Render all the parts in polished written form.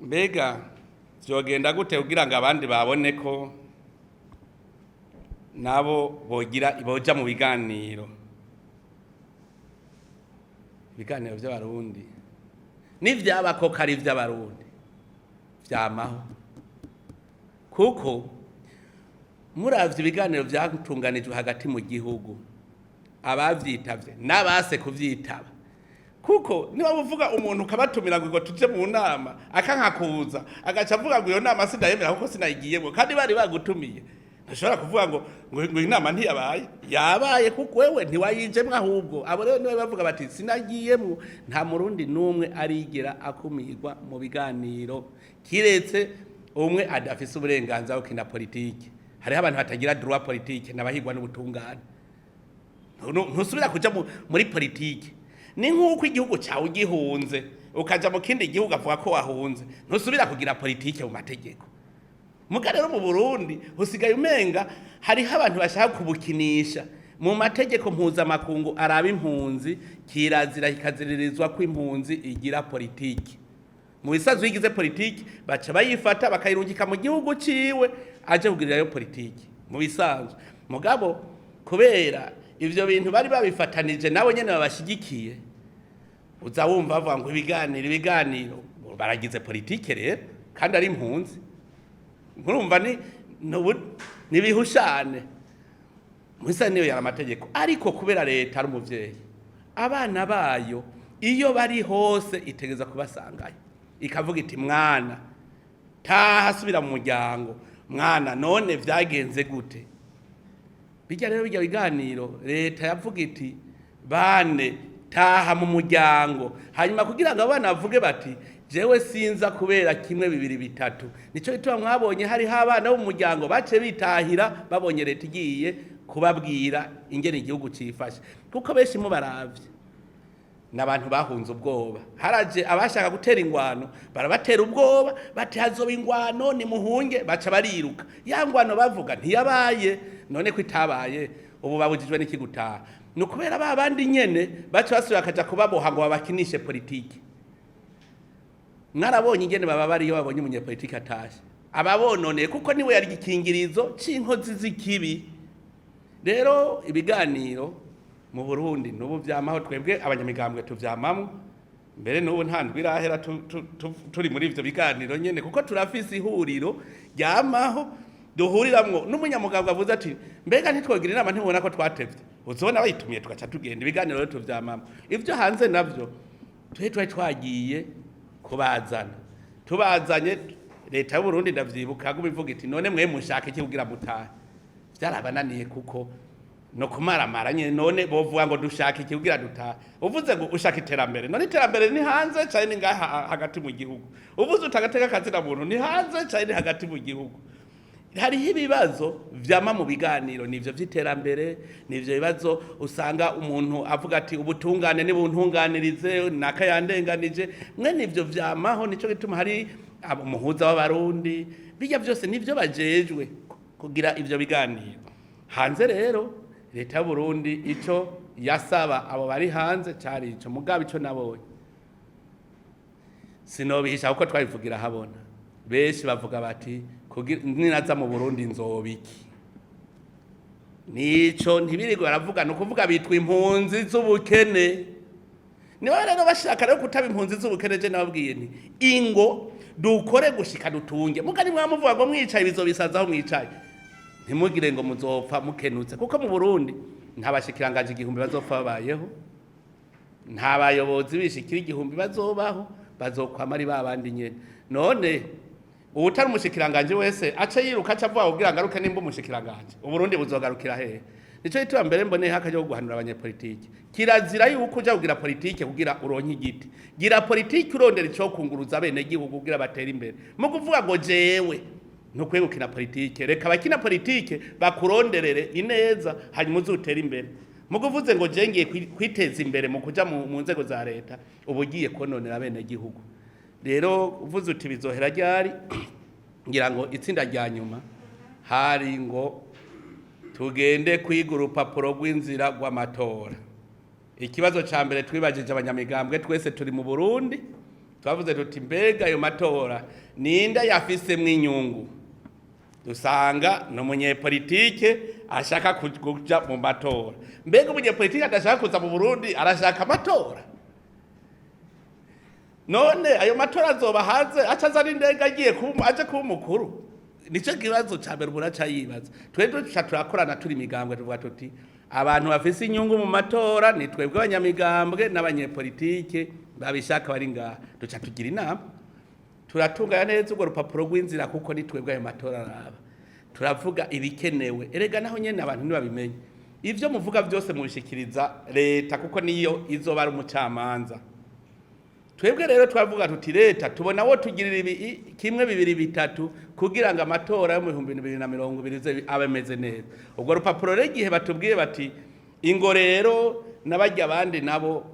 Mbega vyogenda gute kugira ngo abandi babone ko nabo bogira boja mu biganiro? Ibiganiro vy'Abarundi nivyaba koko ari ivy'Abarundi, vyamaho, kuko muravye ibiganiro vyatunganijwe hagati mu gihugu, abavyitavye n'abase kuvyitaba, kuko niba uvuga umuntu ukabatumira ngo tuje mu nama, akanka kuza, agaca avuga ngo iyo nama sindayemera kuko sinayigiyemo, kandi bari bagutumiye, ntushobora kuvuga ngo inama ntiyabaye. Yabaye, kuko wewe ntiwayijemwo. Ahubwo abo rero niwe bavuga bati sinagiyemwo. Nta Murundi n'umwe arigera akumirwa mu biganiro, kiretse umwe adafise uburenganzira bwo gukina politike. Hariho abantu batagira droit politique, n'abahigwa n'ubutungane. Ntusubira kuja muri politike. Ni nk'uko igihugu cyawe ugihunze ukaja mu kindi gihugu, avuga ko wahunze, ntusubira kugira politike mu mategeko. Muga rero mu Burundi usigaye umenga hariho abantu bashaka kubukinisha. Mu mategeko mpuzamakungu araba impunzi, kirazira kikaziririzwa ko impunzi igira politike. Mu bisanzwe iyo igize politike, baca bayifata bakayirungika mu gihugu ciwe aje kugirirayo politike mu bisanzwe. Mugabo kubera ivyo bintu bari babifatanije nabo nyene babashigikiye, uza wumva bavuga ngo ibiganiro, ibiganiro, baragize politike rero kandi ari impunzi. Nkurumva ni nibihushane musa niyo yari amategeko. Ariko kubera leta ari umuvyeyi, abana bayo iyo bari hose itegeza kubasangayo, ikavuga iti: "Mwana, taha, subira mu muryango mwana, none vyagenze gute?" Bijya rero bijya biganiro, leta yavuga iti: "Bane, taha mu muryango." Hanyuma kugira ngo abana bavuge bati: "Jewe sinza kubera kimwe, bibiri, bitatu." Nico gituma mwabonye hariho abana bo mu muryango bace bitahira babonye leta igiye kubabwira ingene igihugu cifashe, kuko benshi mubaravye n'abantu bahunze ubwoba. Haraje abashaka gutera ingwano, barabatera ubwoba bati hazoba ingwano, nimuhunge, baca bariruka. Ya ngwano bavuga ntiyabaye. None ko itabaye, ubu babujijwe n'iki gutaha? Ni ukubera ba bandi nyene baca basubira bakaja kubaboha ngo babakinishe politiki. Mwarabonye ingene baba bari iyo babonye umunyepolitiki atashe, ababononeye, kuko niwe yari igikingirizo c'inkozi z'ikibi. Rero ibiganiro mu Burundi n'ubu vyamaho, twebwe abanyamigambwe tuvyamamwo. Mbere n'ubu nta ndwi irahera turi muri ivyo biganiro nyene, kuko turafise ihuriro ryamaho duhuriramwo. N'umunyamugambwe avuze ati: "Mbega ntitwogira inama, ntibona ko twatevye?" Uzobona bayitumiye, tugaca tugenda. Ibiganiro rero tuvyamamwo. Ivyo hanze navyo twe twari twagiye kubazana, tubazanye, leta y'Uburundi, ndavyibuka, yaguma ivuga iti: "None mwe mushaka iki kugira mutahe?" Vyarabananiye, kuko no kumaramara nyene. None bovuga ngo dushaka iki kugira dutahe? Uvuze ngo ushaka iterambere, none iterambere ni hanze cane ni ngaha hagati mu gihugu? Uvuze utagateka kazina muntu, ni hanze cane ni hagati mu gihugu? Hariho ibibazo vyama mu biganiro, nivyo vy'iterambere, nivyo bibazo usanga umuntu avuga ati ubutungane nibuntunganirize, naka yandenganije. Mwene ivyo vyamaho. Nico gituma hari umuhuza w'Abarundi, bijya vyose nivyo bajejwe kugira ivyo biganiro. Hanze rero, leta y'Uburundi ico yasaba abo bari hanze cari ico. Mugabo ico nabonye, sinobihisha kuko twabivugira habona, benshi bavuga bati: "Ninaza mu Burundi nzoba iki?" Nico ntibirirwe baravuga, ni ukuvuga bitwa impunzi z'ubukene. Niba rero bashaka rero kutaba impunzi z'ubukene, je nababwiye nti: "Ingo dukore gushika dutunge." Mugani mwamuvuga ngo mwicaye bizobisaza aho mwicaye, ntimugire ngo muzopfa mukenutse, kuko mu Burundi nta bashikiranganje 1000 bazopfa babayeho, nta bayobozi bishikira 1000 bazobaho, bazokwama ari babandi nyene. None uwutari umushikiranganje wese ace yiruka, aca avuga kugira ngaruke nimba umushikiranganje, Uburundi buzogarukira hehe? Nico gituma mbere mboneye akaja ko guhanura abanyepolitike: kirazira yuko uja kugira politike kugira uronke igiti. Gira politike urondera ico kunguruza bene gihugu kugira batere imbere. Mu kuvuga ngo jewe ntukwiye gukina politike, reka abakina politike bakuronderere ineza, hanyuma uzutere imbere. Mu kuvuze ngo je ngiye kwiteza imbere mu kuja mu nzego za leta, uba ugiye kononera bene gihugu. Rero uvuze uti bizohera ryari, ngira ngo itsinda rya nyuma hari ngo tugende kwiga urupapuro rw'inzira rw'amatora. Ikibazo ca mbere twibajije abanyamigambwe twese turi mu Burundi, Twavuze tuti: mbega ayo matora ninde yafisemwo inyungu? Dusanga ni umunyepolitike ashaka kuja mu matora. Mbega umunyepolitike adashaka kuza mu Burundi arashaka amatora? None ayo matora azoba hanze, aca azana indege agiye kuba, aje kuba umukuru? Nico kibazo ca mbere umuntu aca yibaza. Twe duca turakorana turi imigambwe, tuvuga tuti: abantu bafise inyungu mu matora ni twebwe abanyamigambwe n'abanyepolitike babishaka bari ngaha. Duca tugira inama, turatunganya neza urwo rupapuro rw'inzira, kuko ni twebwe ayo matora araba. Turavuga ibikenewe. Erega naho nyene abantu ntibabimenye, ivyo muvuga byose mubishikiriza leta, kuko niyo izoba ari umucamanza. Twebwe rero twavuga tuti: leta, tubona wo tugirira ibi kimwe, bibiri, bitatu, kugira ngo amatora yo mu 2020 abe ameze neza. Ubwo rupapuro rero, igihe batubwiye bati: ingo rero n'abarya abandi nabo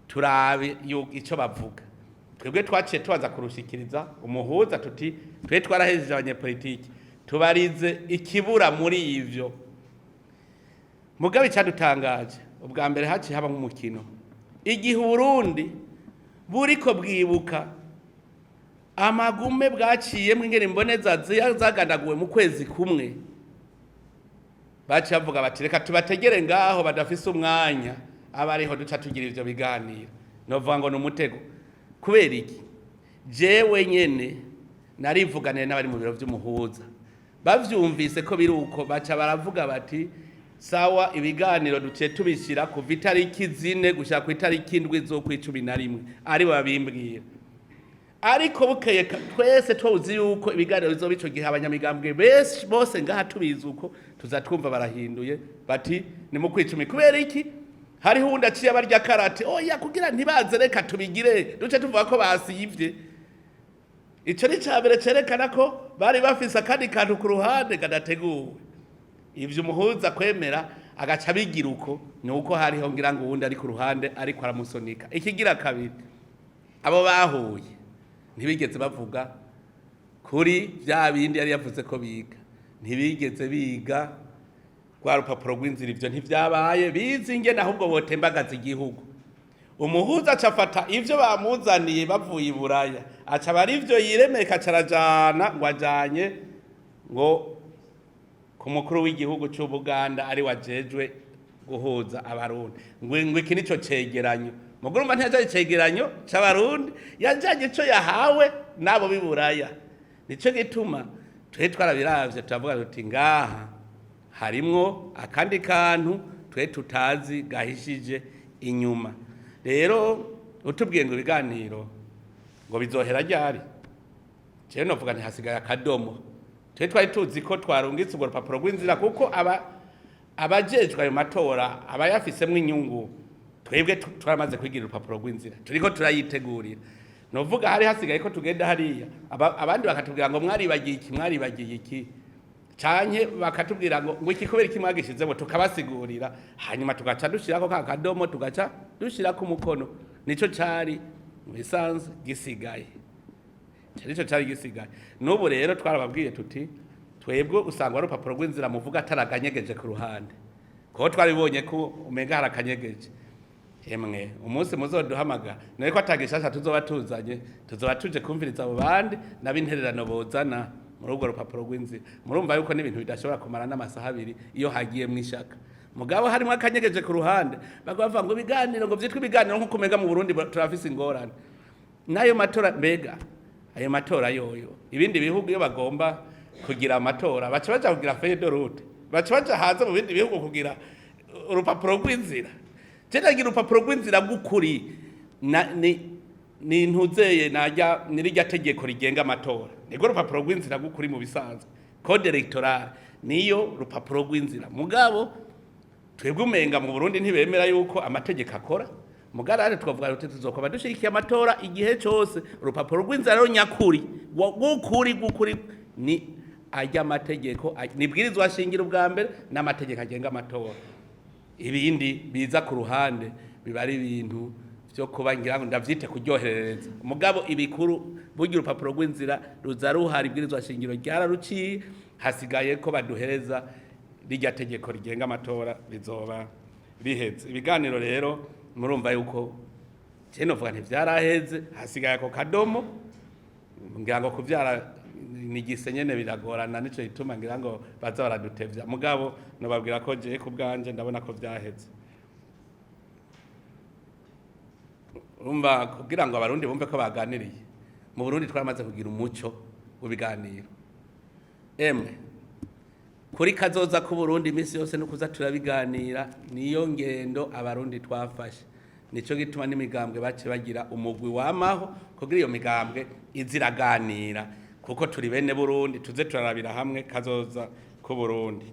turabe ico bavuga, twebwe twaciye tubaza kurushikiriza umuhuza, tuti: twe twarahejeje abanyepolitiki, tubarize ikibura muri ivyo. Mugabe icyadutangaje ubwa mbere, haciye haba nk'umukino. Igihe Uburundi buriko bwibuka amagume bwaciyemwo, ingene imboneza zagandaguwe mu kwezi kumwe, baciye bavuga bati: reka tubategere ngaho badafise umwanya, aba ariho duca tugira ivyo biganiro. Novuga ngo ni umutego. Kubera iki? Jewe nyene narivuganiye n'abari mu biro vy'umuhuza, bavyumvise ko biri uko, baca baravuga bati: sawa, ibiganiro duciye tubishyira kuva itariki 4 gushika ku itariki 7 z'ukwa 11. Aribo babimbwira. Ariko bukeye twese tuzi yuko ibiganiro bizoba ico gihe, abanyamigambwe benshi bose ngaha tubizi uko, tuza twumva barahinduye bati: ni mu kwicumi. Kubera iki? Hariho uwundi aciye abarya karate: oya, kugira ntibaze, reka tubigire duce tuvuga ko basivye. Ico ni ca mbere cerekana ko bari bafise akandi kantu ku ruhande kadateguwe. Ivyo umuhuza kwemera agaca abigira uko, ni uko hariho ngira ngo uwundi ari ku ruhande ariko aramusunika. Ikigira kabiri, abo bahuye ntibigeze bavuga kuri vya bindi yari yavuze ko biga. Ntibigeze biga rwa rupapuro rw'inzira. Ivyo ntivyabaye. Bize ingene ahubwo botembagaza igihugu. Umuhuza aca afata ivyo bamuzaniye bavuye i Buraya, aca aba arivyo yiremeka, aca arajana ngo ajanye ngo ku mukuru w'igihugu c'Ubuganda ari wajejwe guhuza Abarundi, ngo iki nico cegeranyo. Mugurumva, ntiyajanye icegeranyo c'Abarundi, yajanye ico yahawe n'abo b'i Buraya. Nico gituma twe twarabiravye, turavuga tuti: ngaha harimwo akandi kantu twe tutazi gahishije inyuma. Rero utubwiye ngo ibiganiro ngo bizohera ryari, jewe novuga ntihasigaye akadomo. Twe twari tuzi ko twarungitse urwo rupapuro rw'inzira, kuko aba abajejwe ayo matora abayafisemwo inyungu, twebwe twaramaze kwigira urupapuro rw'inzira, turiko turayitegurira. Novuga hari hasigaye ko tugenda hariya, abandi bakatubwira ngo mwaribagiye iki, mwaribagiye iki, canke bakatubwira ngo iki kubera iki mwagishizemo, tukabasigurira, hanyuma tugaca dushirako ka kadomo, tugaca dushirako umukono. Nico cari mu bisanzwe gisigaye. Ico nico cari gisigaye. N'ubu rero twarababwiye tuti: twebwe usanga ari urupapuro rw'inzira muvuga ataraganyegeje ku ruhande, kuko twaribonye ko umenga harakanyegeje. Emwe, umunsi muzoduhamagara none ko atagishasha tuzoba tuzanye, tuzoba tuje kumviriza abo bandi n'ab'intererano bozana muri urwo rupapuro rw'inzira. Murumva yuko n'ibintu bidashobora kumara n'amasaha 2 iyo hagiyemwo ishaka. Mugabo harimo akanyegeje ku ruhande, bakaba bavuga ngo ibiganiro, ngo vyitwa ibiganiro, nk'uko umenga mu Burundi turafise ingorane n'ayo matora. Mbega ayo matora yoyo, ibindi bihugu iyo bagomba kugira amatora baca baja kugira feuille de route, baca baja hanze mu bindi bihugu kugira urupapuro rw'inzira? Je nagira urupapuro rw'inzira rw'ukuri ni ntuzeye najya nirirya tegeko rigenga amatora, nirwo rupapuro rw'inzira rw'ukuri. Mu bisanzwe code électoral niyo rupapuro rw'inzira. Mugabo twebwe umenga mu Burundi ntibemera yuko amategeko akora. Mugabo twavuga tuti tuzokwama dushigikiye amatora igihe cose. Urupapuro rw'inzira rero nyakuri rw'ukuri rw'ukuri ni ajya amategeko, nibwirizwa shingiro ubwa mbere n'amategeko agenga amatora. Ibindi biza ku ruhande biba ari ibintu vyo kuba ngira ngo ndavyite kuryoherereza. Mugabo ibikuru, burya urupapuro rw'inzira ruza ruhari, ibwirizwa shingiro ryararuciye, hasigaye ko baduhereza rirya tegeko rigenga amatora, rizoba riheze. Ibiganiro rero murumva yuko Je novuga ntivyaraheze, hasigaye ako kadomo. Ngira ngo kuvyara ni igise nyene biragorana, nico gituma ngira ngo baza baradutevya. Mugabo nobabwira ko jewe ku bwanje ndabona ko vyaheze. Urumva, kugira ngo Abarundi bumve ko baganiriye, mu Burundi twaramaze kugira umuco w'ibiganiro. Emwe, kuri kazoza k'Uburundi, iminsi yose no kuza turabiganira, niyo ngendo Abarundi twafashe. Nico gituma n'imigambwe bace bagira umugwi wamaho kugira iyo migambwe iziraganira, kuko turi bene Burundi, tuze turarabira hamwe kazoza k'Uburundi.